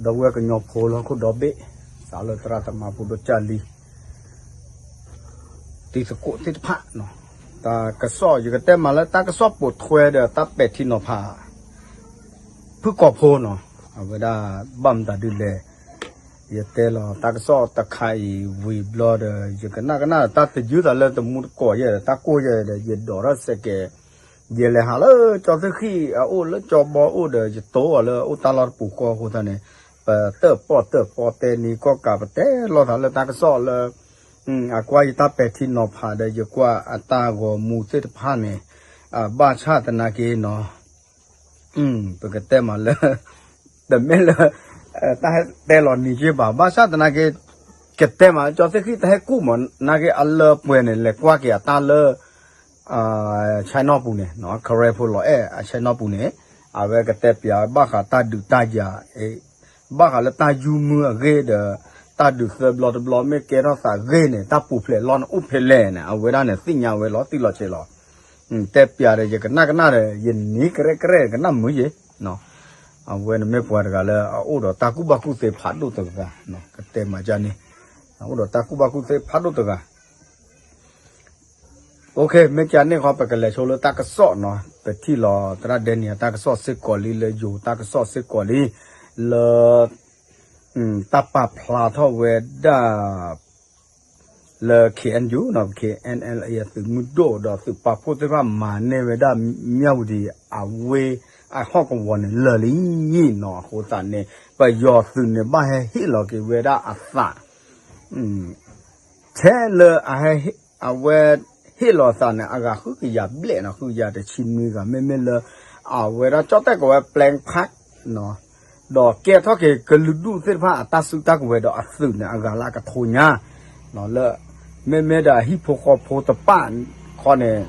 ဒီပုၢ်ဝဲၢ်ကညီဖိလၢဟီၣ်ခိၣ်ဒီဘ့ၣ်, စးလၢသရၣ်သမါဖိဒိၣ်ကၢ်လံၤ တံၤသကိးသ့ၣ်တဖၣ်, တၢ်ကစီၣ် ယကတဲမးလၢတၢ်ကစီၣ်ပိာ်ထွဲဒီးတၢ်ပဲာ်ထံနီၤဖး ဖုၣ်ကိာ်ဖိနီၤ, အဝဲဒၣ်ဘၣ်မတၤဒုလဲၣ်, ယတဲလီၤတၢ်ကစီၣ်တခါအံၤဝံၤဘျီဒီး ယကနၣ်ကနၣ်ဒီးတၢ်တယုၢ်သးလၢတမူတကိးယဲဒီး တၢ်ကိၢ်ယဲဒီး ယဒိးထီၣ်စဲးကဲး ယလဲၤဟးလၢကၠီသ့ၣ်ဃံၣ်အအိၣ်လၢကၠီဘီအိၣ်ဒီး ယတိၢ်အီၤလၢအိၣ်တၢ်လီၢ်တပူၤဃီအဃိသတးန့ၣ်, ပတၢၣ်ပီၣ်တၢၣ်ပီတဲနံၤကီၢ်ကး ပတဲလိာ်သးလၢတၢ်ကစီၣ်လၢ အကွၢ်ယတၢ်ပဲာ်ထံနီၤဖးဒီး ယကွၢ်အတၢ်ဂီၤမူသ့ၣ်တဖၣ်န့ၣ်, ဘၣ်ဆၣ်သနာ်က့နီၤ ပကတဲမးလၢ တမ့ၢ်လၢ တၢ်ဟဲတဲလီၤနံၤက့ဘၣ်, ဘၣ်ဆၣ်သနာ်က့ ကတဲမးလၢ ကၠီသ့ၣ်ဃံၣ်တၢ်ဟဲကူၣ်မး နာ်က့အလၢပှဲၤန့ၣ် လဲၤကွၢ်က့ၤအတၢ်လၢ ဆဲနီၣ်ပူၤန့ၣ်, ခရၢဖိလီၤအဲၣ်အဆဲနီၣ်ပူၤန့ၣ်, အဝဲကတဲပၠးဘၣ်ဃးတၢ်ဒုးတၢ်ယၤ, ဘၣ်ဃးလၢတၢ်ယူၢ်မုၢ်အဂ့ၢ်ဒီး တၢ်ဒုးသၢဘျီတဘျီမ့ၢ်ကဲထီၣ်သးဂ့ၢ်န့ၣ် တၢ်ပူၤဖျဲးလီၢ်န့ၣ်အိၣ်ဖဲလဲၣ်န့ၣ် အဝဲဒၣ်န့ၣ်သ့ၣ်ညါဝဲလီၤတံၢ်လီၤဆဲးလီၤ. တဲပၠးဒီးယကနၣ်ကနၣ်ဒီး ယနံၤကရဲၣ်ကရဲၣ်ကနၣ်မုာ်ယဲ, အဝဲန့ၣ်မ့ၢ်ပှၤတဂၤလၢအအိၣ်ဒီးတၢ်ကူၣ်ဘၣ်ကူၣ်သ့ဖးဒိၣ်တဂၤ, ကတဲမးဒ်န့ၣ်, အအိၣ်ဒီးတၢ်ကူၣ်ဘၣ်ကူၣ်သ့ဖးဒိၣ်တဂၤ မ့ၢ်ကန့ၣ်ခီ ပကလဲၤဆိလၢတၢ်ကစီၣ်နီၤ, ပထံၣ်လီၤသရၣ်ဒဲနံၤအတၢ်ကစီၣ်စ့ၢ်ကီးလံ လၢယိၤတၢ်ကစီၣ်စ့ၢ်ကီးလံ, လၢ တၢ်ပာ်ဖျါထီၣ်ဝဲဒၣ် လၢ ခ့ၣ်အဲၣ်ယူၣ် နီၤ, ခ့ၣ်အဲၣ်အဲလ်အ့ အသုးမုၢ်ဒိၣ်ဒီးသုးပာ်ဖှိၣ်သ့ၣ်တဖၣ်မၤန့ၢ်ဝဲဒၣ် မၠၣ်ဝတံၤအဝ့ၢ်အဟီၣ်ကဝီၤန့ၣ်လၢာ်လံနီၤ, အဃိသတးန့ၣ် ပယီၤသုးန့ၣ်ဘၣ်ဟဲဟ့ၣ်လီၤက့ၤဝဲဒၣ်အသး ထဲလၢအဟဲ အဝဲဟ့ၣ်လီၤသးန့ၣ် အဂၤဃုကယၤဘျဲၣ်နီၤ, ဃုကယၤတဆံနွံဂၤ မ့မ့ၢ်လၢ အဝဲဒၣ်ကၠီၣ်တဲၣ်ကီးဝဲ ပျဲၣ်ဖး ဒီးကဲထီၣ်က့ၤကလုာ်ဒူၣ်သ့ၣ်တဖၣ်အတၢ်စုတၢ်ကဝဲၤဒီးအသုးန့ၣ် အဂၤလၢအကထိညါ လၢ မ့မ့ၢ်ဒီးအဟံၣ်ဖိဃီဖိတဖၣ်ခီန့ၣ်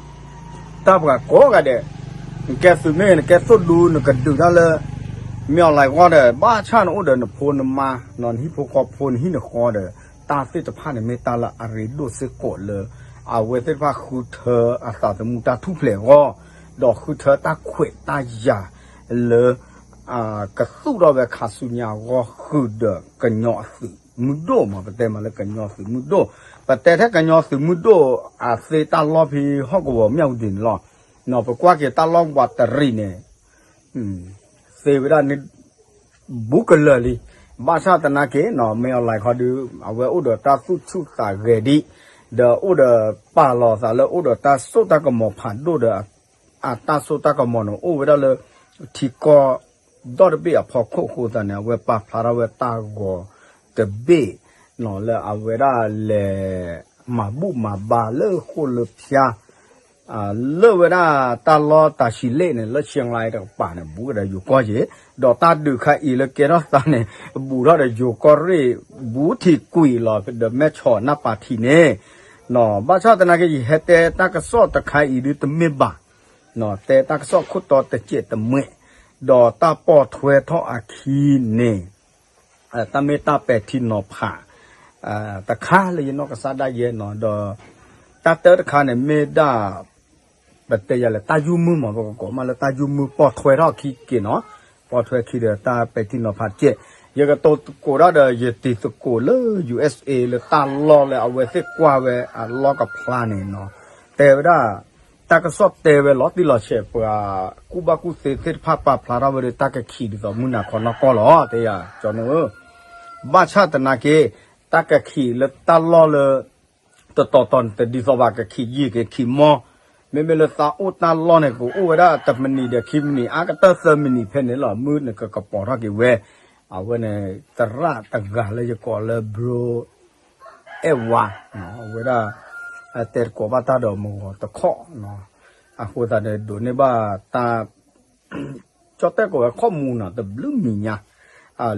တၢ်ပှၤကိးဂၤဒဲး နကဲသုးမ့ၢ် နကဲသိၣ်ဒူ နကဒုးတၢ်လၢ မ့ၢ်အီၤလၢဂီၢ်ဒီး ဘၣ်ဆၣ်နအိၣ်ဒီးနဖိနမါ နဟံၣ်ဖိဃီဖိ နဟံၣ်နဃီဒီး တၢ်သ့ၣ်တဖၣ်န့ၣ်မ့ၢ်တၢ်လၢအရ့ဒိၣ်စ့ၢ်ကီးလၢ အဝဲသ့ၣ်တဖၣ်ဃုထၢအသးသမူတၢ်ထူၣ်ဖျဲးအဂီၢ် ဒီးဃုထၢတၢ်ခွဲးတၢ်ယာ်လၢ ကသူၣ်ထီၣ်ဝဲခါဆူညါအဂီၢ်ဃုာ်ဒီးကညီအသုးမုၢ်ဒိၣ်မး ပတဲမးလၢကညီသုးမုၢ်ဒိၣ် ပတဲထဲကညီသုးမုၢ်ဒိၣ်အသ့တၢ်လီၢ်ဖဲဟီၣ်ကဝီၤမၠၣ်ဝတံၤန့ၣ်လီၤ. ပကွၢ်က့ၤတၢ်လီၢ်ဝးတရံးန့ၣ် သ့ဝဲဒၣ်န့ၣ် ဘူးကလၢာ်လံ. ဘၣ်ဆၣ်သနာ်က့နီၤ မ့ၢ်အီၤလၢခီဒုး အဝဲအိၣ်ဒီးတၢ်သူၣ်ဆူၣ်သးဂဲၤဒံး ဒီးအိၣ်ဒီးပာ်လီၤသးလၢအိၣ်ဒီးတၢ်စိတၢ်ကမီၤဖးဒိၣ်ဒီး အတၢ်စိတၢ်ကမီၤန့ၣ် အိၣ်ဝဲဒၣ်လၢ ထံကီၢ်ဒီတဘ့ၣ်အဖီခိၣ်အဃိသတးန့ၣ် အဝဲပာ်ဖျါထီၣ်ဝဲတၢ်ဂီၤတဘ့ၣ်နီၤ လၢအဝဲဒၣ်လဲၤမၤဘူၣ်မၤဘါလၢဃိၣ်လၢဖၠါ လၢဝဲဒၣ်တၢ်လီၢ်တၢ်ဆံးလ့ၣ်န့ၣ် လၢဆံလါတကပၤန့ၣ် ဘူးဒီးယိၤကီၢ်က့ၤ ဒီးတၢ်ဒုးခါအံၤလၢကဲထီၣ်သးန့ၣ် ဘူးထီၣ်ဒီးယိၤကီၢ်ရ့ၣ် ဘူးထံးကွံာ်လီၤဒီးမဲၢ်ဆီးနၢ်ပၤထံးန့ၣ်နီၤ. ဘၣ်ဆၣ်သနာ်က့ ယဟဲတဲတၢ်ကစီၣ်တခါအံၤဒုးတမ့ၢ်ဘၣ်နီၤ တဲတၢ်ကစီၣ်ခိၣ်တီတစဲးတမှဲး ဒီးတၢ်ပိာ်ထွဲထီၣ်အခံန့ၣ် တၢ်မ့ၢ်တၢ်ပဲာ်ထံနီၤဖး တခါလၢယနီၢ်ကစၢ်ဒၣ်ယဲနီၤ ဒီး တၢ်တၢတခါန့ၣ်မ့ၢ်ဒၣ် ပတဲယၤလဲၣ် တၢ်ယူၢ်မုၢ်မး ပကကိးမးလၢတၢ်ယူၢ်မုၢ်ပိာ်ထွဲထီၣ်ခံက့ၤနီၤ ပိာ်ထွဲခံဒီးတၢ်ပဲာ်ထံနီၤဖးတကဲး ယကတိၤသကိးတၢ်ဒီး ယတံၤသကိးလၢ ယူၢ်အ့းအ့း လၢတၢ်လီၢ်လၢအဝဲသ့ၣ်ကွၢ်ဝဲအလီၢ်ကဖျါန့ၣ်နီၤ တဲဝဲဒၣ် တၢ်ကစီၣ်တဲဝဲလီၤတံၢ်လီၤဆဲး ပှၤကူၣ်ဘၣ်ကူၣ်သ့သ့ၣ်တဖၣ်ပာ်ဖျါထီၣ်ဝဲဒီးတၢ်ကခံးဒ်သိးမုၢ်နၤခီနီၢ်ကီၢ်လီၤ တဲယၤ ကၠီနူဧၢ ဘၣ်ဆၣ်သနာ်က့ တၢ်ကခံးလၢတၢ်လီၢ်လၢ တတီၤတီၤန့ၣ် တဒ်သိးဘၣ် ကခံးယံာ်ကခံးမီၢ် မ့မ့ၢ်လၢသးအိၣ်တၢ်လီၢ်န့ၣ် ကအိၣ်ဝဲဒၣ်တမံးနံးဒီးခံမံးနံး အါကတၢၢ်သၢမံးနံးဖဲန့ၣ်လီၤ မုၢ်နကကပီၤထီၣ်က့ၤဝဲ အဝဲန့ၣ် သရၣ်တဂၤလၢယကိးလၢ ဘြိ အဲၣ်ဝါ အဝဲဒၣ် တဲသကိးဘၣ်တၢ်ဒီးမဂီၤတခီ အဃိသတးန့ၣ် ဒိးန့ၢ်ဘၣ်တၢ် ကၠီၣ်တဲၣ်ကိးဝဲခီၣ်မူနီၤ တဘျုးမံၤညါ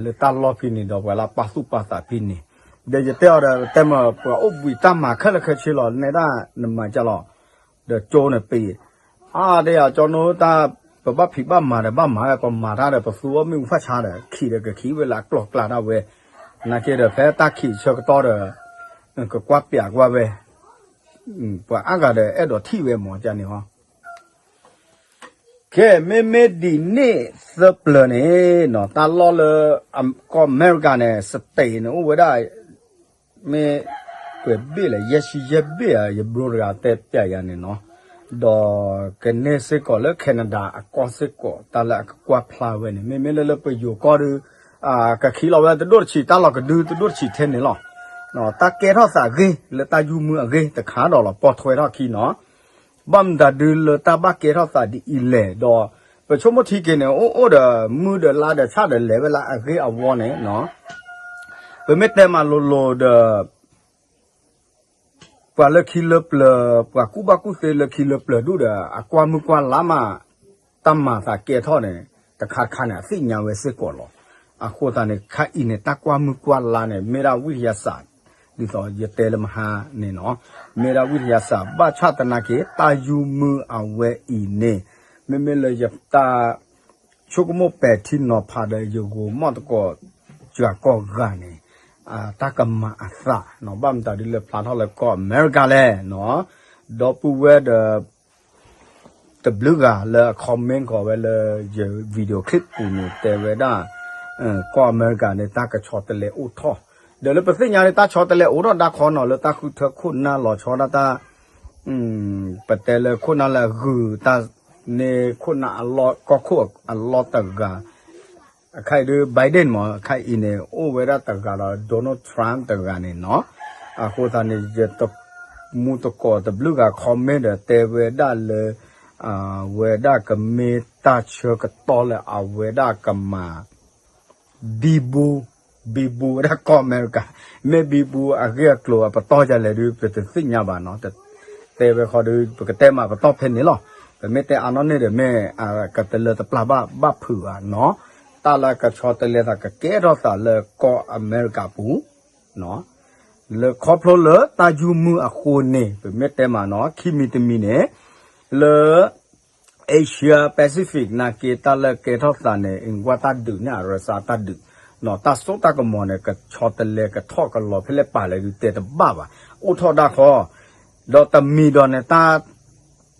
လၢတၢ်လီၢ်ဖဲန့ၣ်ဒီး ပှၤလၢပာ်သူၣ်ပာ်သးဖဲန့ၣ် ဒီးယတဲအီၤဒီး တဲမ့ၢ်ပှၤအိၣ်ဘှံးတၢ်မၤခဲလၢာ်ခဲဆ့လီၤ နဲဒၣ်နမၤကလီၤ ဒီးကၠိန့ၣ်ပ့ၤ အါ တဲယၤ ကၠီနူတၢ် ပဘၣ်ဖံးဘၣ်မၤဒီးဘၣ်မၤဝဲ ပမၤတၢ်ဒီး ပသူအီၣ်မ့ၣ်အူဖးဆါဒီး ခံးဒီးကခံးဝဲလၢအကျိၤကျါဒၣ်ဝဲ နာ်က့ဒီး ဖဲတၢ်ခံးဆၢကတီၢ်ဒီး ကကွၢ်ပၠးကွၢ်ဝဲ ပှၤအါဂၤဒီးအဲၣ်ဒိးထံၣ်ဝဲမ့ၢ်ကန့ၣ်ဟီ ကဲ မ့မ့ၢ်ဒ်န့ၣ်သၢပျၢၤန့ၣ်နီၤ တၢ်လီၢ်လၢ ကီၢ်အမဲရကၤန့ၣ် state န့ၣ် အိၣ်ဝဲဒၣ် မ့ၢ် ကွဲးဘ့ၣ်လဲၣ် ယဲၢ်ဆံယဲၢ်ဘ့ၣ်ဧါ ယဘျိတဂၤတဲပျဲယၤန့ၣ်နီၤ, ဒီးကန့ၢ်စ့ၢ်ကီးလၢ Canada အကီၢ်စ့ၢ်ကီး တၢ်လၢအကကွၢ်ဖျါဝဲန့ၣ် မ့မ့ၢ်လၢလၢပယိၤကီၢ်ဒီး ကခံလီၤဝဲတဒိၣ်တဆံး တၢ်လီၤကဒုတဒိၣ်တဆံးထဲန့ၣ်လီၤ. တၢ်ကဲထီၣ်သးအဂ့ၢ် လၢတၢ်ယူၢ်မုာ်အဂ့ၢ် တခါဒီးလီၤ ပိာ်ထွဲထီၣ်ခံနီၤ ဘၣ်မတၤဒုလၢတၢ်ဘၣ်ကဲထီၣ်သးဒ်အံၤလဲၣ် ဒီး ပဆိကမိၣ်ထံက့ၤန့ၣ် အိၣ်အိၣ်ဒီးမုၢ်ဒီးလါဒီးဆၣ်ဒီးလဲၤဝဲလၢအဂ့ၢ်အဝီန့ၣ်နီၤ, ပမ့ၢ်တဲမးလိၤလိၤဒီး ပှၤလၢခံလၢပျၢၤ ပှၤကူၣ်ဘၣ်ကူၣ်သ့လၢခံလၢပျၢၤဒူၣ်ဒီး အကွၢ်မုၢ်ကွၢ်လါမး တၢ်မၤသးကဲထီၣ်န့ၣ် တခါတခါန့ၣ် အသ့ၣ်ညါဝဲစ့ၢ်ကီးလီၤ. အဃိသတးန့ၣ် ခဲအံၤန့ၣ် တၢ်ကွၢ်မုၢ်ကွၢ်လါန့ၣ် မ့ၢ်ဒၣ်ဝံၣ်ထယၤစး ဒ်သိးယတဲလၢမဟါန့ၣ်နီၤ, မ့ၢ်ဒၣ်ဝံၣ်ထယၤစး ဘၣ်ဆၣ်သနာ်က့ တၢ်ယူၢ်မုာ်အဝဲအံၤန့ၣ် မ့မ့ၢ်လၢယတၢ် ဆိကမိၣ်ပဲာ်ထံနီၤဖးဒီးယဂီၢ်မီၢ်သကိး ယွၤကိးဂၤန့ၣ် တၢ်ကမၤအသးနီၤ ဘၣ်မတၤဒုလၢဖျါထီၣ်လၢကီၢ်အမဲရကၤလဲၣ်နီၤ, ဒီပုၢ်ဝဲၢ်ဒီး တဘျုးဂၤလၢအ comment ဃီၤဝဲလၢယ video clip ပူၤန့ၣ် တဲဝဲဒၣ် ကီၢ်အမဲရကၤန့ၣ် တၢ်ကဆီတလဲအိၣ်ထီၣ်, ဒီးလၢပသ့ၣ်ညါန့ၣ် တၢ်ဆီတလဲအိၣ်ထီၣ်ဒၣ်ခီနီၤ လၢတၢ်ဃုထၢခိၣ်နၢ်လီၤဆီဒၣ်တၢ် ပတဲလၢခိၣ်နၢ်လၢအဂုၤတၢ်န့ၢ်ခိၣ်နၢ်အလီၢ်ကီၢ်ခိၣ်အလီၢ်တဂၤ အခါအံၤဒု Biden မ့ၢ် အခါအံၤန့ၣ် အိၣ်ဝဲဒၣ်တဂၤဒီး Donald Trump တဂၤန့ၣ်နီၤ, အဃိသတးန့ၣ် ယတမူသကိးတဘျုးဂၤ comment ဒီးတဲဝဲဒၣ်လၢ အဝဲဒၣ်ကမ့ၢ်တၢ်ဆၢကတီၢ်လၢအဝဲဒၣ်ကမၤ ဘံဘူ, ဘံဘူဝဲဒၣ်ကီၢ်အမဲရကၤ, မ့ၢ်ဘံဘူအဂ့ၢ်အကျိၤအပတီၢ်ဒ်လဲၣ်ဒု ပတသ့ၣ်ညါဘၣ်နီၤ, တဲဝဲဃီဒီး ပကတဲမးပတီၢ်ဖဲန့ၣ်လီၤ, ပမ့ၢ်တဲအါနီၢ်န့ၣ်ဒီး မ့ၢ်ကတလၢတပျၢ်ဘၣ်ဘၣ်ဖုးဘၣ်နီၤ, တၢ်လၢကဆီတလဲသးကကဲထီၣ်သးလၢကီၢ်အမဲရကၤပူၤ လၢခီဖျိလၢတၢ်ယူၢ်မုာ်အဃိန့ၣ် ပမ့ၢ်တဲမးနီၤ ခံမံၤတမံၤန့ၣ် လၢ Asia Pacific နာ်က့ တၢ်လၢကဲထီၣ်သးန့ၣ် ကွၢ်တၢ်ဒုးန့ၣ် အရစါတၢ်ဒုး, တၢ်စိတၢ်ကမီၤန့ၣ် ကဆီတလဲကထီၣ်ကလီၤဖဲလဲၣ်ပာ်လဲၣ်ဒု တဲတဘၣ်ဘၣ်, အိၣ်ထီၣ်ဒၣ်ဃီ, ဒီးတမံၤဒီးန့ၣ် တၢ်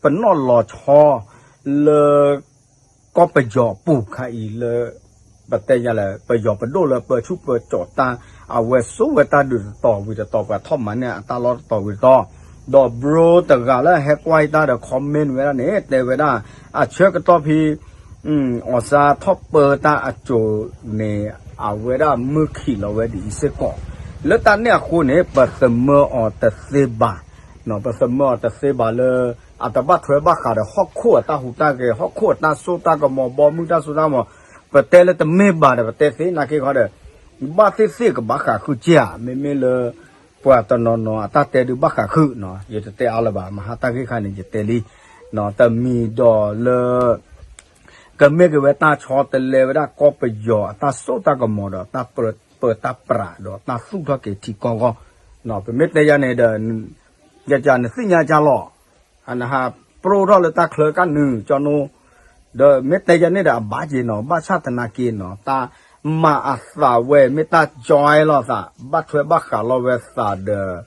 ပနီၣ်လီၤဆီ လၢ ကီၢ်ပယီၤအပူၤခါအံၤလၢ ပတဲယၤလဲၣ် ပယီၤပဒိၣ်လၢပၢဆူၣ်ပၢစိးတၢ် အဝဲစိာ်ဝဲတၢ်ဒုးတတီၤဝံၤတတီၤ ပှၤထီၣ်မၤန့ၢ်အတၢ်လီၢ်တတီၤဝံၤတတီၤ, ဒီး bro တဂၤလၢဟဲကွၢ်တၢ်ဒီး comment ဝဲဒၣ်န့ၣ် တဲဝဲဒၣ် အဆၢကတီၢ်ဖဲ အီၣ်စါထီၣ်ပၢတၢ်အစိၤန့ၣ် အဝဲဒၣ်မုၢ်ခံးလီၤဝဲဒ်အံၤစ့ၢ်ကီး, လၢတၢ်န့ၣ်အဃိန့ၣ် ပသမၢအီၤတသ့ဘၣ် ပသမၢအီၤတသ့ဘၣ်လၢ အတဘၣ်ထွဲဘၣ်ဃးဒီးဟီၣ်ခိၣ်အတၢ်ဟူးတၢ်ဂဲၤ ဟီၣ်ခိၣ်အတၢ်စိတၢ်ကမီၤ ဘီမုၢ်တၢ်စိတၢ်ကမီၤ, ပတဲလၢတမ့ၢ်ဘၣ်ဒီး ပတဲသ့နာ်က့ခီဒီး ဘၣ်သ့ၣ်သ့ၣ်ကဘၣ်ဃးဃုာ်က့ဧါ, မ့မ့ၢ်လၢပှၤတနီၤနီၤအတၢ်တဲဒုးဘၣ်ဃးဃုာ်နီၤ, ယတတဲအါလၢၤဘၣ် မဟါတၢ်ဂ့ၢ်ခါန့ၣ် ယတဲလံ, တမံၤဒီးလၢ ကမ့ၢ်က့ၤဝဲတၢ်ဆီတလဲဝဲဒၣ်ကီၢ်ပယီၤအတၢ်စိတၢ်ကမီၤဒီး တၢ်ပၢတၢ်ပြးဒီးတၢ်သူၣ်ထီၣ်က့ၤထံကီၢ်ဂီၢ်, ပမ့ၢ်တဲယၤန့ၣ်ဒီး ယကနသ့ၣ်ညါကၢ်လီၤ, အနဟးပြိၣ်ထီၣ်လၢတၢ်ချၢကၢ်နုာ်ကၠီနိ, ဒီးမ့ၢ်တဲယၤန့ၣ်ဒီးအဘၣ်က့ၤနီၤ, ဘၣ်ဆၣ်သနာ်က့နီၤ, တၢ်မၤအသးဝဲ မ့ၢ်တၢ်ကၠီလီၤသး ဘၣ်ထွဲဘၣ်ဃးလီၤဝဲသးဒီး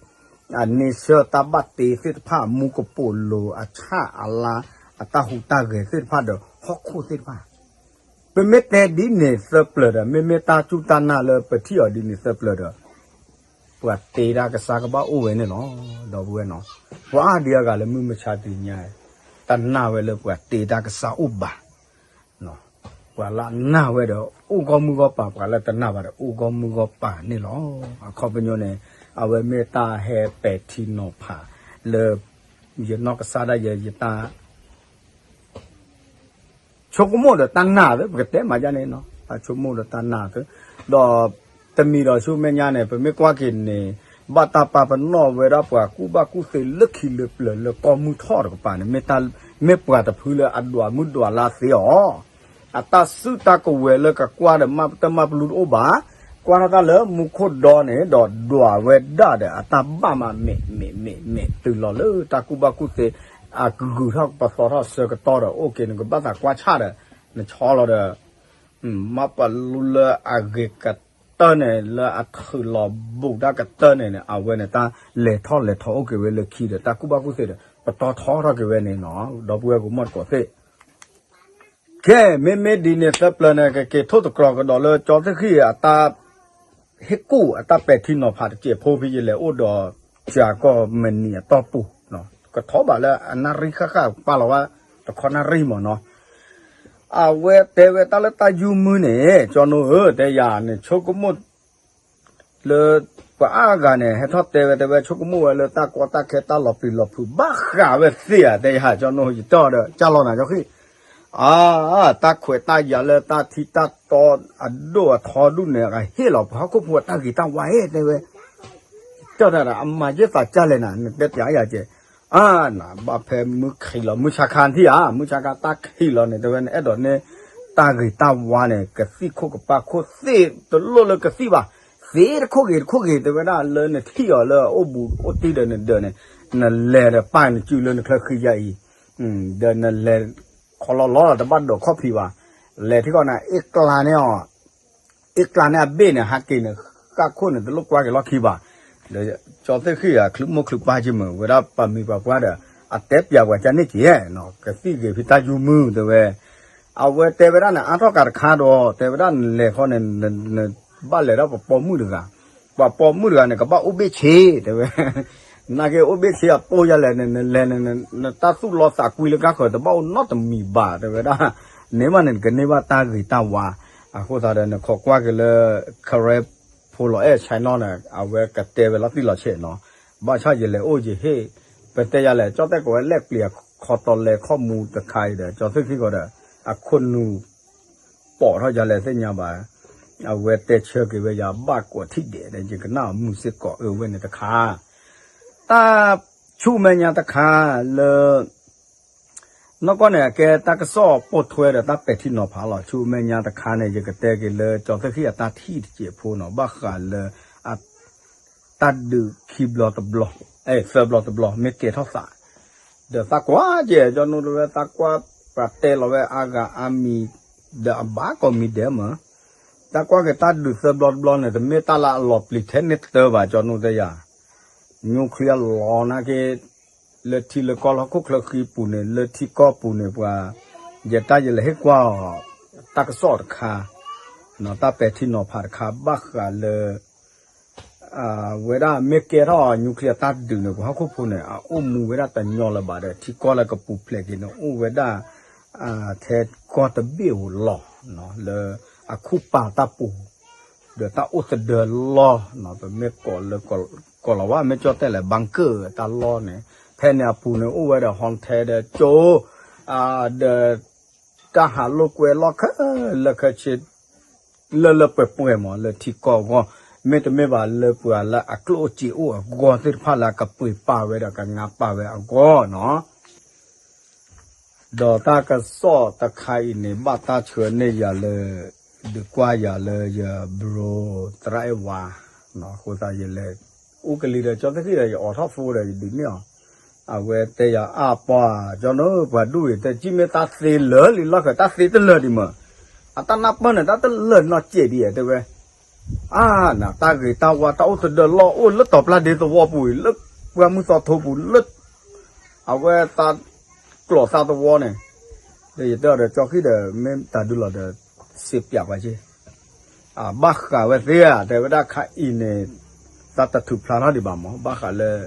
အန့ဆၢၣ်တၢ်ဘၣ်တ့သ့ၣ်တဖၣ် မူကပိာ်လိၤအဆၣ်အလါ အတၢ်ဟူးတၢ်ဂဲၤသ့ၣ်တဖၣ်ဒီး ဟီၣ်ခိၣ်သ့ၣ်တဖၣ် ပမ့ၢ်တဲဒ်န့ၣ်သၢပျၢၤဒီး မ့မ့ၢ်တၢ်စူၢ်တၢ်နာ်လၢပထံၣ်အီၤဒ်န့ၣ်သၢပျၢၤဒီး ပှၤတ့တၢ်ကစၢ်ကဘၣ်အိၣ်ဝဲန့ၣ်လီၤ. ဒီပုၢ်ဝဲၢ်နီၤ, ပှၤဒ်အဂၤလၢမုၢ်မဆါတနံၤညါ တနာ်ဝဲလၢပှၤတ့တၢ်ကစၢ်အိၣ်ဘၣ် ပှၤလၢအနာ်ဝဲဒီး အိၣ်ဂီၢ်မုၢ်ဂီၢ်ပၤ, ပှၤလၢတနာ်ဘၣ်ဒီး အိၣ်ဂီၢ်မုၢ်ဂီၢ်ပၤန့ၣ်လီၤ. အခီပညီန့ၣ် အဝဲမ့ၢ်တၢ်ဟဲပဲာ်ထံနီၤဖးလၢ ယနီၢ်ကစၢ်ဒၣ်ယဲ ယတၢ် ဆိကမိၣ်ဒီးတၢ်နာ်သ့ ပကတဲမၤဒ်န့ၣ်နီၤ, တၢ်ဆိကမိၣ်ဒီးတၢ်နာ်သ့, ဒီးတမံၤဒီးဆူမဲာ်ညါန့ၣ် ပမ့ၢ်ကွၢ်က့ၤန့ၣ် ဘၣ်တၢ်ပာ်ပနီၣ်ဝဲဒၣ်ပှၤကူၣ်ဘၣ်ကူၣ်သ့လၢခံလၢပျၢၤလၢကီၢ်မုၢ်ထီၣ်တကပၤန့ၣ် မ့ၢ်ပှၤတဖုလၢအဒွးမုၢ်ဒွးလါသ့အီၤ အတၢ်စုၣ်တၢ်ကဝဲၤလၢကကွၢ်ဒီးမၤတၢ်မၤပလူတအိၣ်ဘၣ်, ကွၢ်ထီၣ်တၢ်လၢမူခိၣ်ဒီန့ၣ် ဒီးဒွးဝဲဒၣ်ဒီး အတၢ်ဘၣ်မးမ့ၢ်မ့ၢ်မ့ၢ်မ့ၢ်တုၤလီၤလၢတၢ်ကူၣ်ဘၣ်ကူၣ်သ့ အကဂုၤထီၣ်ပသီထီၣ်ဆၢကတီၢ်ဒီး အိၣ်က့ၤနကဘၣ်သးကွၢ်ဆၣ်ဒီး နဆီလီၤဒီး မၤပလူလၢအဂ့ၤကတၢၢ်န့ၣ် လၢအထုးလီၤဘူးတၢ်ကတၢၢ်န့ၣ်န့ၣ် အဝဲန့ၣ်တၢ်လဲၤထီၣ်လဲၤထီအိၣ်က့ၤဝဲလၢခံဒီး တၢ်ကူၣ်ဘၣ်ကူၣ်သ့ဒီး ပတီၢ်ထီထီၣ်က့ၤဝဲန့ၣ်နီၤ, ဒီပုၢ်ဝဲၢ်ကမီၢ်တကိးသ့ၣ် ကဲ မ့မ့ၢ်ဒ်န့ၣ် သၢပျၢၤန့ၣ် ကက့ၤထိၣ်သတြီၤကဒီးလၢကၠီသ့ၣ်ဃံၣ်အတၢ် ဟ့ၣ်ကူၣ်အတၢ်ပဲာ်ထံနီၤဖးတစဲးဖိဖဲယလဲၤအိၣ်ဒီး ကၠၤကီၢ်မနံၤအတီၢ်ပူၤ, ကထီၣ်ဘးလၢအနၣ်ရံၣ်ဃၣ်ဃၣ်ပာ်လီၤဝဲ တခီနၣ်ရံၣ်မးနီၤ. အဝဲတဲဝဲတၢ်လၢတၢ်ယူးမုၢ်န့ၣ် ကၠီနိဧၢ တဲယၤန့ၣ် ဆိကမိၣ် လၢ ပှၤအါဂၤန့ၣ် ဟဲထီၣ်တဲဝဲ တဲဝဲဆိကမိၣ်ဝဲလၢတၢ်ကီတၢ်ခဲတၢ်လီၤပျံၤလီၤဖုး ဘၣ်ဃးဝဲသ့ဧါ တဲယၤ ကၠီနိ ယတဲအီၤဒီး ကၢ်လီၤနၤကၠီဃံၣ်, အါ တၢ်ခွဲးတၢ်ယာ်လၢတၢ်ထံတၢ်တီအဒိၣ်အထီဒူၣ်န့ၣ် အဟ့ၣ်လီၤပှၤဟီၣ်ခိၣ်ဖိအတၢ်ဂ့ၤတၢ်ဝါဧၢ တဲဝဲ တဲဒၣ်ဒီး အမၤယဲၢ်သးကၢ်လဲၣ်နၤ နတဲပၠးယၤကဲ, အါ နဘၣ်ဖဲမုၢ်ခံးလီၤ မုၢ်ဆါခါထံၣ်ဧါ မုၢ်ဆါခါတၢ်ခံးလီၤန့ၣ် တဲဝဲ နအဲၣ်ဒိးန့ၢ်တၢ်ဂ့ၤတၢ်ဝါန့ၣ် ကသံၣ်ခိၣ်ကပၤခိၣ်သ့ၣ်တလိၣ်လၢကသံၣ်ဘၣ်, သ့တခိၣ်ဂ့ၤတခိၣ်ဂ့ၤ တဲဝဲဒၣ်လၢနထံၣ်အီၤလၢအအိၣ်ဘူးအိၣ်တံၢ်ဒီးနဒၢးန့ၣ်, နလဲၤဒီးပာ်နစုလၢနချၢဃံယါအံၤ, ဒီးနလဲၤ ခီလီၤလီၤတဘၣ်ဒိးခီၣ်ဖံးဘၣ်, လဲၤထံၣ်ဃီန့ၣ် အ့ၣ်ကျါန့ၢ်အီၤ အ့ၣ်ကျါန့ၢ်အဘ့ၣ်န့ၣ် ဟးက့ၤန့ၣ် ဃၣ်ခိၣ်န့ၣ် တလိၣ်ကွၢ်က့ၤလီၢ်ခံဘၣ်, ဒီးကၠီသ့ၣ်ဃံၣ်အချုးမိၢ်ချုးပၢ်က့မုာ် ဝဲဒၣ်ပှၤမံၤပှၤပှၢ်ဒီး အတဲပၠးပှၤကန့ၣ်က့, ကသံၣ်ဂ့ၤဖဲတၢ်ယူးမုၢ်တဲဝဲ, အဝဲတဲဝဲဒၣ်န့ၣ် အါထီၣ်ကးတခါဒီး တဲဝဲဒၣ်နလဲၤခီန့ၣ် နဘၣ်လဲၤဒီးပှၤပိာ်မုၣ်တဂၤ, ပှၤပိာ်မုၣ်တဂၤန့ၣ် ကဘၣ်အိၣ်ဘ့ၣ်ဆ့ တဲဝဲ နာ်က့အိၣ်ဘ့ၣ်ဆ့အပိၢ်ယါလဲၣ်န့ၣ် နလဲၤန့ၣ် နတၢ်သူၣ်လီသးကွံလၢကါဃၢၤ တဘၣ်အိၣ်နီတမံၤဘၣ် တဲဝဲဒၣ်, န့ၢ်ဘၣ်န့ၣ် နကန့ၢ်ဘၣ်တၢ်ဂ့ၤတၢ်ဝါ, အဃိသတးဒီး နခိးကွၢ်က့ၤလၢ Karen ဖိလီၤအဲၣ် China န့ၣ် အဝဲကတဲဝဲလီၤတံၢ်လီၤဆဲးနီၤ, ဘၣ်ဆၣ်ယလဲၤအိၣ်ယဟ့ၣ်, ပတဲယါလဲၣ် ကၠီတဲကဝဲလဲၣ်ပျံၤအခီတီလဲခီၣ်မူတခါအံၤဒီး ကၠီသ့ၣ်ခံဂီၤဒီး အခိၣ်နူာ် ပိာ်ထီၣ်ယၤလဲၣ်သ့ၣ်ညါဘၣ်, အဝဲတဲဆၢက့ၤဝဲယၤဘၣ်ကိးထံၣ်ဒဲးဒီး ယကနၣ်အမုာ်စ့ၢ်ကီးအၢဝဲန့ၣ်တခါ, တၢ်ဆူမဲာ်ညါတခါလၢ နီၢ်ကီၢ်န့ၣ် အကဲတၢ်ကစီၣ်ပိာ်ထွဲဒီးတၢ်ပဲာ်ထံနီၤဖးလီၤ. ဆူမဲာ်ညါတခါန့ၣ် ယကတဲက့ၤလၢကၠီသ့ၣ်ခံအတၢ်ထံၣ်တစဲးဖိနီၤ ဘၣ်ဃးလၢ တၢ်ဒုးခံဘျီတဘျီ, သၢဘျီတဘျီ မ့ၢ်ကဲထီၣ်သး, ဒီးသးကွၢ်ကဲ ကၠီနိတဝဲ သးကွၢ်ပှၤတဲလီၤဝဲအါဂၤအါမံၤ, ဒီးအဘၣ်ကိးမံၤဒဲးမး, သးကွၢ်က့ၤတၢ်ဒုးသၢဘျီတဘျီန့ၣ် တမ့ၢ်တၢ်လၢအလီၤပျံၤထဲန့ၣ်တၢဘၣ် ကၠီနိတဲယၤ nuclear လီၤနာ်က့ လၢထံလၢကီၢ်လၢဟီၣ်ခိၣ်ချၢဃံပူၤန့ၣ် လၢထံကီၢ်ပူၤန့ၣ် ပှၤ ယတၢ်ယလဲၤဟ့ၣ်ကွၢ်အီၤ တၢ်ကစီၣ်တခါ, တၢ်ပဲာ်ထံနီၤဖးတခါ ဘၣ်ဃးလၢ ဝဲဒၣ်မ့ၢ်ကဲထီၣ် nuclear တၢ်ဒုးန့ၣ် ပှၤဟီၣ်ခိၣ်ဖိန့ၣ် အအိၣ်မူဝဲဒၣ်တညီလၢၤဘၣ်ဒီး ထံကီၢ်လၢကပူၤဖျဲးက့ၤန့ၣ် အိၣ်ဝဲဒၣ် ထဲကီၢ်တဘ့ၣ်ဧိၤလီၤ လၢအခုပာ်တၢ်ပူၤ ဒီးတၢ်အိၣ်သဒၢလီၢ် ပမ့ၢ်ကိးလၢ ကိးလီၤဝဲ မ့ၢ်ကၠီတဲလဲၣ် bunker တၢ်လီၢ်န့ၣ် ဖဲန့ၣ်အပူၤန့ၣ် အိၣ်ဝဲဒီး hotel ဒီးကၠိ ဒီး တၢ်ဟးလိာ်ကွဲလီၢ်ခဲလၢာ်ခဲဆ့ လၢလၢပှဲၤပှဲၤမး လၢထံကီၢ်အဂီၢ် မ့တမ့ၢ်ဘၣ်လၢပှၤလၢအကျိၣ်အိၣ်စ့အိၣ်အဂီၢ်သ့ၣ်တဖၣ်လၢအကပှ့ၤပာ်ဝဲဒီး ကငါပာ်ဝဲအဂီၢ်နီၤ ဒီးတၢ်ကစီၣ်တခါအံၤန့ၣ် ဘၣ်တၢ်ဆှၢန့ၢ်ယၤလၢ ဒုးကွၢ်ယၤလၢယ bro သရၣ်အဲၣ်ဝါ အဃိသတးယလဲၤ အိၣ်ကလံၤဒီးကၠီသ့ၣ်ခံဒီး ယအိးထီၣ် phone ဒီးယဒုးန့ၢ်အီၤ အဝဲတဲယၤအါပှၢ် ကၠီနီၤ ပှၤဒူၣ်အံၤ တဲကံၣ်မ့ၢ်တၢ်သ့လၢာ်လံလီၢ်ခံ တၢ်သ့တလၢာ်ဒံးမး အတၢ်နၢ်ပၢၢ်န့ၣ် တၢ်တလၢာ်နီၢ်စဲးဒံးဧါ တဲဝဲ အါ နတၢ်ဂ့ၤတၢ်ဝါ တၢ်အိၣ်သဒၢလီၢ်အိၣ်လၢတီၤပျၢ်ဒ့သဝီပူၤအံၤ လၢပှၢ်မုၢ်သီထိပူၤ လၢ အဝဲသးကျိးသးသဝီန့ၣ် ဒီးယတဲအီၤဒီး ကၠီဃံၣ်ဒီး မ့ၢ်တၢ်ဒုးလီၤဒီး စံးပၠးပှၤက့ ဘၣ်ဃးဝဲသ့ဧါ တဲဝဲဒၣ်ခါအံၤန့ၣ် သးတထုးဖျါထီၣ်ဒံးဘၣ်မး ဘၣ်ဃးလၢ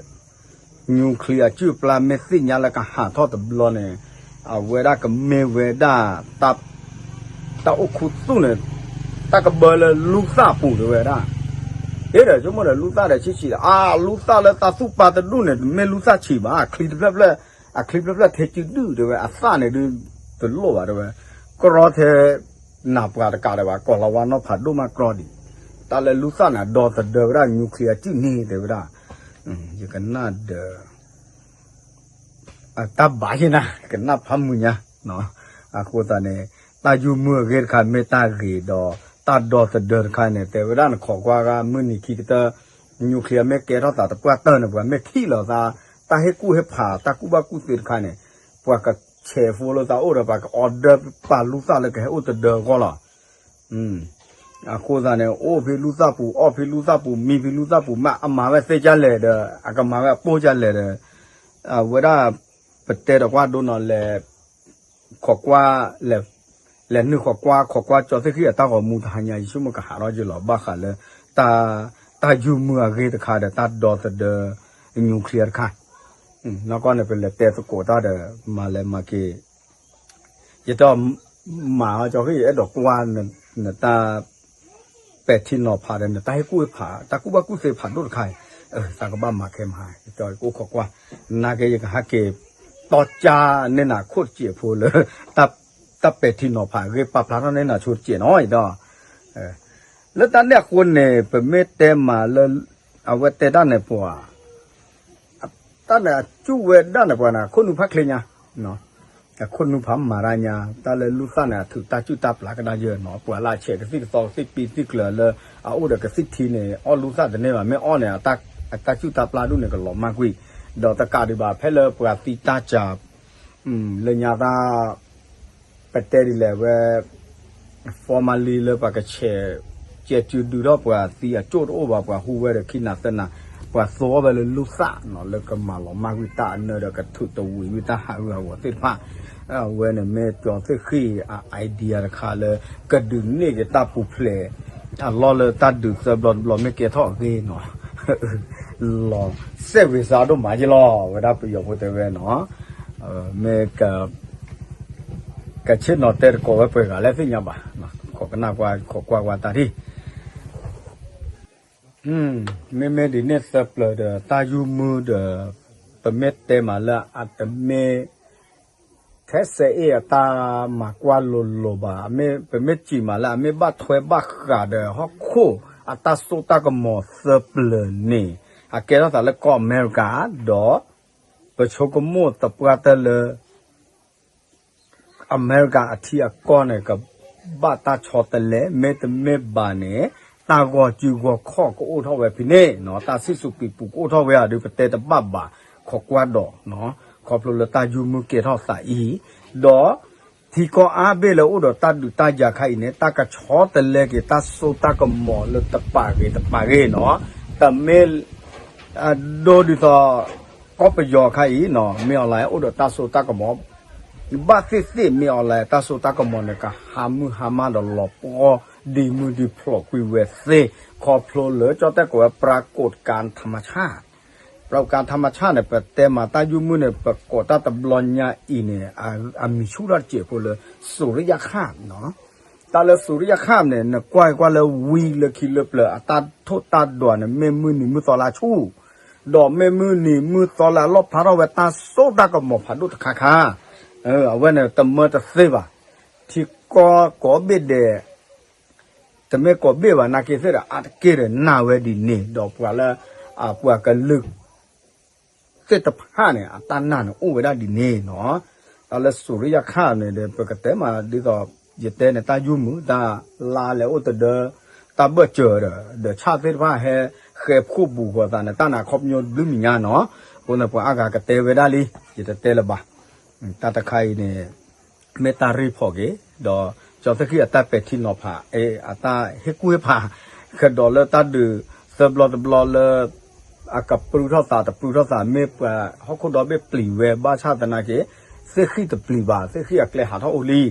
nuclear အစုၣ်ပျၢ်မ့ၢ်သ့ၣ်ညါလၢကဟးထီၣ်တဘျီန့ၣ် အဝဲဒၣ်ကမ့ၢ်ဝဲဒၣ် တၢ်အိၣ်ခူသူၣ်န့ၣ် တၢ်ကဘၢလၢလူသၣ်ပူၤတဲဝဲဒၣ် အ့ဒီးဆိကမိၣ်ဒီးလူသၣ်ဒီးဆံးဆံးဒီး အါ လူသၣ်လၢတၢ်သူၣ်ပၢ်တဒူၣ်န့ၣ် တမ့ၢ်လူသၣ်ဆံးဘၣ် အချံတဖျၢၣ်ဖျၢၣ် အချံတဖျၢၣ်ဖျၢၣ်ထဲစုဒုၣ်တဲဝဲ အသၣ်န့ၣ်ဒုးတလိၣ်ဘၣ်တဲဝဲ ကြီထဲ နၢ်ပှၤတကးဒီးဘၣ် ကီၢ်လီၤဝါနီၢ်ဖးဒိၣ်မးကြီဒံး တၢ်လၢလူသၣ်န့ၣ် ဒီသဒၢဝဲဒၣ် nuclear စုၣ်န့ၣ်တဲဝဲဒၣ် ယကနၣ်ဒီး တၢ်ဘၣ်ယဲနၤ ကနၣ်ဖးမုာ်ညါ အဃိသတးန့ၣ် တၢ်ယူးမုၢ်အဂ့ၢ်တခါမ့ၢ်တၢ်ဂ့ၤဒီး တၢ်ဒီသဒၢတခါန့ၣ် တဲဝဲဒၣ်နခိးကွၢ်ဂၤ မုၢ်နံၤခံကတၢၢ် nuclear မ့ၢ်ကဲထီၣ်သးတပှၢ်တၢၢ်န့ၣ် ပှၤမ့ၢ်ထံၣ်လီၤသး တၢ်ဟ့ၣ်ကူၣ်ဟ့ၣ်ဖး တၢ်ကူၣ်ဘၣ်ကူၣ်သ့တခါန့ၣ် ပှၤကဆဲးဖိလၢသးအိၣ်ဒီး ပှၤက order ပာ်လူသၣ်လၢကဟဲအိၣ်သဒၢအဂီၢ်လီၤ အဃိသတးန့ၣ် အိၣ်ဖဲလူသၣ်ပူၤ အီၣ်ဖဲလူသၣ်ပူၤ မံဖဲလူသၣ်ပူၤ မ့ၢ်အမၤဝဲသ့ဒ်လဲၣ်ဒီး အကမၤဝဲအပိၢ်ဒ်လဲၣ်ဒီး အဝဲဒၣ် ပတဲဒီးကွၢ်ဒိနီၤလဲၣ် ခိးကွၢ်လဲၣ် လဲၤနုာ်ခိးကွၢ် ခိးကွၢ်ကၠီသ့ၣ်ဃံၣ်အတၢ်ဂီၤမူတဟါညါ ယဆိကမိၣ်ကဟးထီၣ်ယလီၤ ဘၣ်ဃးလၢ တၢ်ယုၢ်မုၢ်အဂ့ၢ်တခါဒီးတၢ်ဒီသဒၢ nuclear တခါ နီၢ်ကီၢ်န့ၣ် ပလဲၤတဲသကိးတၢ်ဒီး မၤလဲၤမၤက့ၤ ယတဲအီၤ မၤအီၤကၠီဃံၣ် ယအဲၣ်ဒိးကွၢ် နတၢ်ပဲာ်ထံနီၤဖးဒီး နတၢ်ဟ့ၣ်ကူၣ်ဟ့ၣ်ဖး တၢ်ကူၣ်ဘၣ်ကူၣ်သ့ဖးဒိၣ်တခါအံၤ သးကဘၣ်မၤခဲမဟါ ယတဲအီၤ ယကအိၣ်ခိးကွၢ် နာ်က့ယကဟဲက့ၤ တီကၠါန့ၢ်နၤခိၣ်တစဲးဖိလၢ တၢ်ပဲာ်ထံနီၤဖးအဂ့ၢ် ပာ်ဖျါထီၣ်န့ၢ်နၤဆိတစဲးနီၤ ယတဲအီၤ လၢတၢ်န့ၣ်အဃိန့ၣ် ပမ့ၢ်တဲမးလၢ အဝဲတဲတၢ်န့ၣ်ပှၤ တၢ်န့ၣ်အစူၢ်ဝဲဒၣ်န့ၣ်ပှၤန့ၣ် အခိၣ်နူာ်ဖးချ့ညါ အခိၣ်နူာ်ဖးမၤတၢ်ညါ တၢ်လၢလူၢ်သၣ်န့ၣ် အထုးတၢ်စုၣ်တၢ်ပျၢ်ကဒါယၢၢ်နီၤ ပှၤလၢအဆဲးကသံၣ်ကသီကသံၣ်ပံသံၣ်ကျၢၤလၢ အအိၣ်ဒီးကသံၣ်ထံန့ၣ် အီၣ်လူၢ်သၣ်တန့ၢ်ဘၣ် မ့ၢ်အီၣ်န့ၣ် အတၢ်စုၣ်တၢ်ပျၢ်ဒူၣ်န့ၣ် ကလီၤမၢ်ကွံာ် ဒီးတကးဒံးဘၣ် ဖဲလၢပှၤသံတၢ်စှၤ လၢညါတၢ် ပတဲဒ်လဲၣ်ဝဲ formalin လၢပှၤကဆဲး ကဲစုဒုးထီၣ်ပှၤသံအကၠိၣ်တအိၣ်ဘၣ် ပှၤဟူဝဲဒီးခံနၤသၢနၤ ပှၤသိအီၣ်ဝဲလၢလူၢ်သၣ်နီၤ လၢကမၤလီၤမၢ်ကွံာ်တၢ်အနၢဒီးကထုးတဝံၤဝံၤတၢ်ဟးဂူာ်ဟးဂီၤသ့ၣ်တဖၣ် အဝဲန့ၣ်မ့ၢ်ကၠီသ့ၣ်ဃံၣ်အ idea တခါလၢ ကဒုးန့ၢ်က့ၤတၢ်ပူၤဖျဲး အလီၢ်လၢတၢ်ဒုးသၢဘျီတဘျီမ့ၢ်ကဲထီၣ်အဂ့ၢ်နီၤ လီၤစဲးဝ့ၤစါဒိၣ်မးယလီၤ ဝဲဒၣ်ပယီၤဖိတဲဝဲနီၤ မ့ၢ် ကဆ့ၣ်နီၤတဲတကိးဝဲပှဲၤဂၤလၢသ့ၣ်ညါဘၣ်, ခိးကနၣ်ကွၢ်ခိးကွၢ်ကွၢ်တၢ်ထံၣ်, မ့မ့ၢ်ဒ်န့ၣ်သၢပျၢၤဒီးတၢ်ယူၢ်မုၢ်ဒီး ပမ့ၢ်တဲမးလၢအတမ့ၢ် ထဲစဲအ့ၣ်အတၢ်မၤကွၢ်လိၤလိၤဘၣ်, ပမ့ၢ်စံးမးလၢအမ့ၢ်ဘၣ်ထွဲဘၣ်ဃးဒီးဟီၣ်ခိၣ် အတၢ်စိတၢ်ကမီၤသၢပျၢၤန့ၣ် အကဲထီၣ်သးလၢကီၢ်အမဲရကၤ, ဒီးပဆိကမိၣ်သပှၢ်တၢၢ်လၢ အမဲရကၤအထံအကီၢ်န့ၣ် ကဘၣ်တၢ်ဆီတလဲ, မ့တမ့ၢ်ဘၣ်န့ၣ် တၢ်ဂီၤစုဂီၤခီၣ်ကအိၣ်ထီၣ်ဝဲဖဲန့ၣ်, တၢ်စံၣ်စိၤကွံာ်ပူၤကအိၣ်ထီၣ်ဝဲဧါဒုး ပတဲတဘၣ်ဘၣ်, ခိးကွၢ်ဒီး, ခီဖျိလၢတၢ်ယူၢ်မုၢ်ကဲထီၣ်သးအံၤ, ဒီးထံကီၢ်အါဘ့ၣ်လၢအိၣ်ဒီးတၢ်ဒုးတၢ်ယၤခါအံၤန့ၣ် တၢ်ကဆီတလဲက့ၤတၢ်စိတၢ်ကမီၤလၢတပာ်ဂ့ၤတပာ်ဂ့ၤနီၤ, တမ့ၢ် ဒိဒ်သိး ကီၢ်ပယီၤခါအံၤနီၤ, မ့ၢ်အီၤလဲၣ် အိၣ်ဒီးတၢ်စိတၢ်ကမီၤ, ဘၣ်သ့ၣ်သ့ၣ်မ့ၢ်အီၤလဲၣ် တၢ်စိတၢ်ကမီၤန့ၣ် ကဟးမုၢ်ဟါမၢ်ဒီးလီၤပှီၢ် ဒံးမုၢ်ဒံးဖျိးကွံာ်ဝဲသ့, ခီဖျိလၢကၠီၣ်တဲၣ်ကိးဝဲ ပရၤကိးကၤထမဆၣ်, ပရၤကိးကၤထမဆၣ်န့ၣ် ပတဲမး တၢ်ယူၢ်မုၢ်န့ၣ် ပကိးတၢ်တဘျီညါအံၤန့ၣ် အမံၤဆူၣ်ထီၣ်တစဲးဖိလၢ စူၤရံယၣ်ခၣ်နီၤ တၢ်လၢစူၤရံယၣ်ခၣ်န့ၣ် နကွၢ်ကွၢ်လၢဝံလၢခံလၢပျၢၤ အတၢ်ထိၣ်တၢ်ဒွးန့ၣ် မ့ၢ်မုၢ်နံၤမုၢ်သီလၢအဆူၣ်, ဒီးမ့ၢ်မုၢ်နံၤမုၢ်သီလၢအလီၣ်ဖျါထီၣ်ဝဲတၢ်စိတၢ်ကမီၤဖးဒိၣ်တခါခါ, အဝဲန့ၣ်တမၢတသ့ဘၣ်, ထံကီၢ်ကိးဘ့ၣ်ဒဲး တမ့ၢ်ကိးဘ့ၣ်ဘၣ် နာ်က့သ့ၣ်ဒီး အါတက့ၢ်ဒီးနာ်ဝဲဒ်န့ၣ် ဒီးပှၤလၢ အပှၤကလုာ် သ့ၣ်တဖၣ်န့ၣ် အတၢ်နာ်န့ၣ်အိၣ်ဝဲဒၣ်ဒ်န့ၣ်နီၤ, တၢ်လၢစူၤရံယၣ်ခၣ်န့ၣ်ဒီး ပကတဲမးဒ်သိး ယတဲန့ၣ် တၢ်ယူၢ်မုၢ် တၢ်လါလဲၤအိၣ်တဒၢ တၢ်ဘၢၣ်စၢၤဒီး ဒီးဆၣ်သ့ၣ်တဖၣ်ဟဲ ဃဲၤဖှိၣ်ဘူးဃီၤသးန့ၣ် တၢ်န့ၣ်ခီပညီဘျုးမံၤညါနီၤ, အဃိန့ၣ် ပှၤအါဂၤကတဲဝဲဒၣ်လံ, ယတတဲလၢၤဘၣ်, တၢ်တခါအံၤန့ၣ် မ့ၢ်တၢ်ရ့ဖီၣ်က့ၤ ဒီးကၠီသ့ၣ်ဃံၣ်အတၢ်ပဲာ်ထံနီၤဖး အတၢ်ဟ့ၣ်ကူၣ်ဟ့ၣ်ဖး ကဒီးလၢတၢ်ဒုးသၢဘျီတဘျီလၢ အကပြုၢ်ထီၣ်သးတပြုၢ်ထီၣ်သး မ့ၢ်ပှၤဟီၣ်ခိၣ်ဒီဘ့ၣ်ပျံၤဝဲ ဘၣ်ဆၣ်သနာ်က့ သ့ၣ်ဃံၣ်တပျံၤဘၣ် သ့ၣ်ဃံၣ်အကျဲဟးထီၣ်အိၣ်လံ,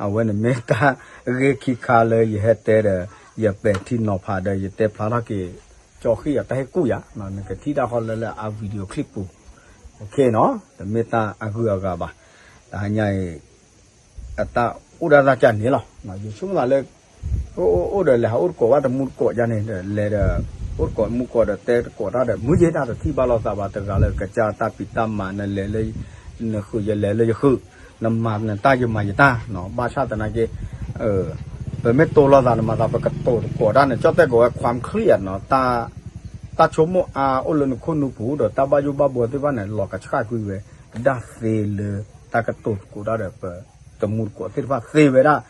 အဝဲန့ၣ်မ့ၢ်တၢ်ဂ့ၢ်ခံခါလၢယဟဲတဲဒီး ယပဲာ်ထံနီၤဖးဒီး ယတဲဖျါထီၣ်က့ၤ ကၠီဃံၣ်အတၢ်ဟ့ၣ်ကူၣ်ယၤ, နကထံၣ်တၢ်ဃီလၢလၢအ video clip ပူၤ, တမ့ၢ်တၢ်အဂုၤအဂၤဘၣ်, တဟါညါအံၤ အတၢ်အိၣ်ဒၣ်တၢ်ကၢ်န့ၣ်လီၤ, ယဆိကမိၣ်သးလၢ အိၣ်အိၣ်ဒီးလဲၤဟးအိၣ်တကိးဘၣ်တမူတကိးယါန့ၣ်ဒီး လဲၤဒီး အိၣ်တကိးမူတကိးဒီးတဲတကိးတၢ်ဒီး မုၢ်ယ့ၢ်တၢ်တထံၣ်ဘၣ်လိာ်သးဘၣ် တဂၤလၢကစၢ်တၢ်ဖံးတၢ်မၤ နလဲၤလၢ နဃုာ်ယလဲၤလၢယဃုာ်, နမၤနတၢ်ယမၤယတၢ်, ဘၣ်ဆၣ်သနာ်က့ ပမ့ၢ်တိၢ်လိာ်သးနမၤသး ပကတိၤတကိးတၢ်န့ၣ် ကၠီၣ်တဲၣ်ကိးဝဲ ความเครียด နီၤ, တၢ်ဆိကမိၣ်အါအိၣ်လၢနခိၣ်နူာ်ပူၤဒီး တၢ်ဘၣ်ယိၣ်ဘၣ်ဘှီသ့ၣ်တဖၣ်န့ၣ် လီၤကဆှၣ်ကွံာ်ဝဲဒၣ်သ့လၢ တၢ်ကတိၤသကိးတၢ်ဒီး ပတမူတကိးသ့ၣ်တဖၣ်သ့ဝဲဒၣ်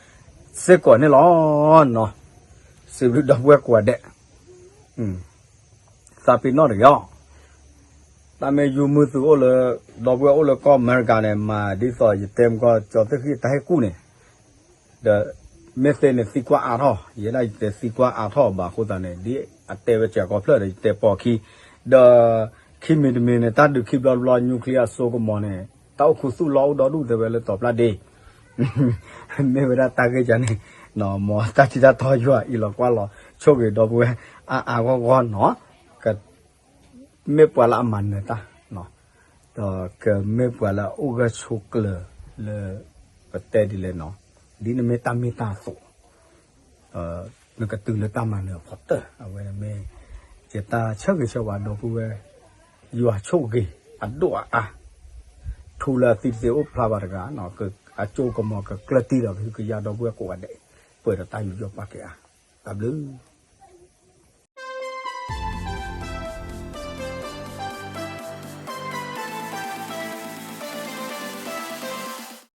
စ့ၢ်ကီးန့ၣ်လီၤ. စံးဘျုးဒီပုၢ်ဝဲၢ်ကိးဂၤဒဲး, သးပ့ၤနီၣ်တဂ့ၤအီၤ, တၢ်မ့ၢ်ယိၤမုၢ်သုအိၣ်လၢ ဒီပုၢ်ဝဲၢ်အိၣ်လၢကီၢ်အမဲရကၤန့ၣ် မၤဒ်သိးယတဲမကီၢ် ကၠီသ့ၣ်ဃံၣ်တၢ်ဟ့ၣ်ကူၣ်န့ၣ် ဒီး မ့ၢ်သ့န့ၣ်သံကွၢ်အါထီၣ်, ယဲဒၣ်ယတဲသံကွၢ်အါထီၣ်ဘၣ်အဃိသတးန့ၣ် ဒ်အတဲဝဲစဲးကီးဖျၢၣ်ဒီး ယတဲပိာ်အခံ, ဒီး ခံမံၤတမံၤန့ၣ် တၢ်ဒုးခံဘျီတဘျီ nuclear အစိကမီၤန့ၣ် တၢ်အိၣ်ခူသူၣ်လီၢ်အိၣ်ဒီဒူၣ်တဲဝဲလၢတီၤပျၢ်ဒ့ မ့ၢ်ဝဲဒၣ်တၢ်ဂ့ၢ်ကန့ၣ်, မ်တၢ်ထံတၢ်တီယွၤအံၤလီၤကွၢ်လီၤ ဆိၣ်ဂ့ၤဒီပုၢ်ဝဲၢ် အါအါဂီၢ်ဂီၢ်နီၤ, ကမ့ၢ်ပှၤလၢအမၤနၢၤတၢ်, ဒီးကမ့ၢ်ပှၤလၢအအိၣ်ဂၢၢ်ဆိးကျၢၤလၢ ပတဲဒ်လဲၣ်နီၤ, ဒ်နမ့ၢ်တၢ်မ့ၢ်တၢ်တီ နကတုၤလၢတၢ်မၤနၢၤအဖီတၢၢ်, အဝဲန့ၣ်မ့ၢ် ယတၢ်ဆၢဂ့ၤဆၢဝါဒီပုၢ်ဝဲၢ် ယွၤဆိၣ်ဂ့ၤအဒိၣ်အအါ, ထူလၢအသံတသ့အိၣ်ဖျါဘၣ်တဂၤ, အစိကမီၤကကျၢၢ်တံၢ်ဒီးကဟုကယာ်ဒီပုၢ်ဝဲၢ်ကိးဂၤဒဲး, ပှဲၤဒီးတၢ်ယူးယီၣ်ပာ်ကဲအါ, တၢ်ဘျုး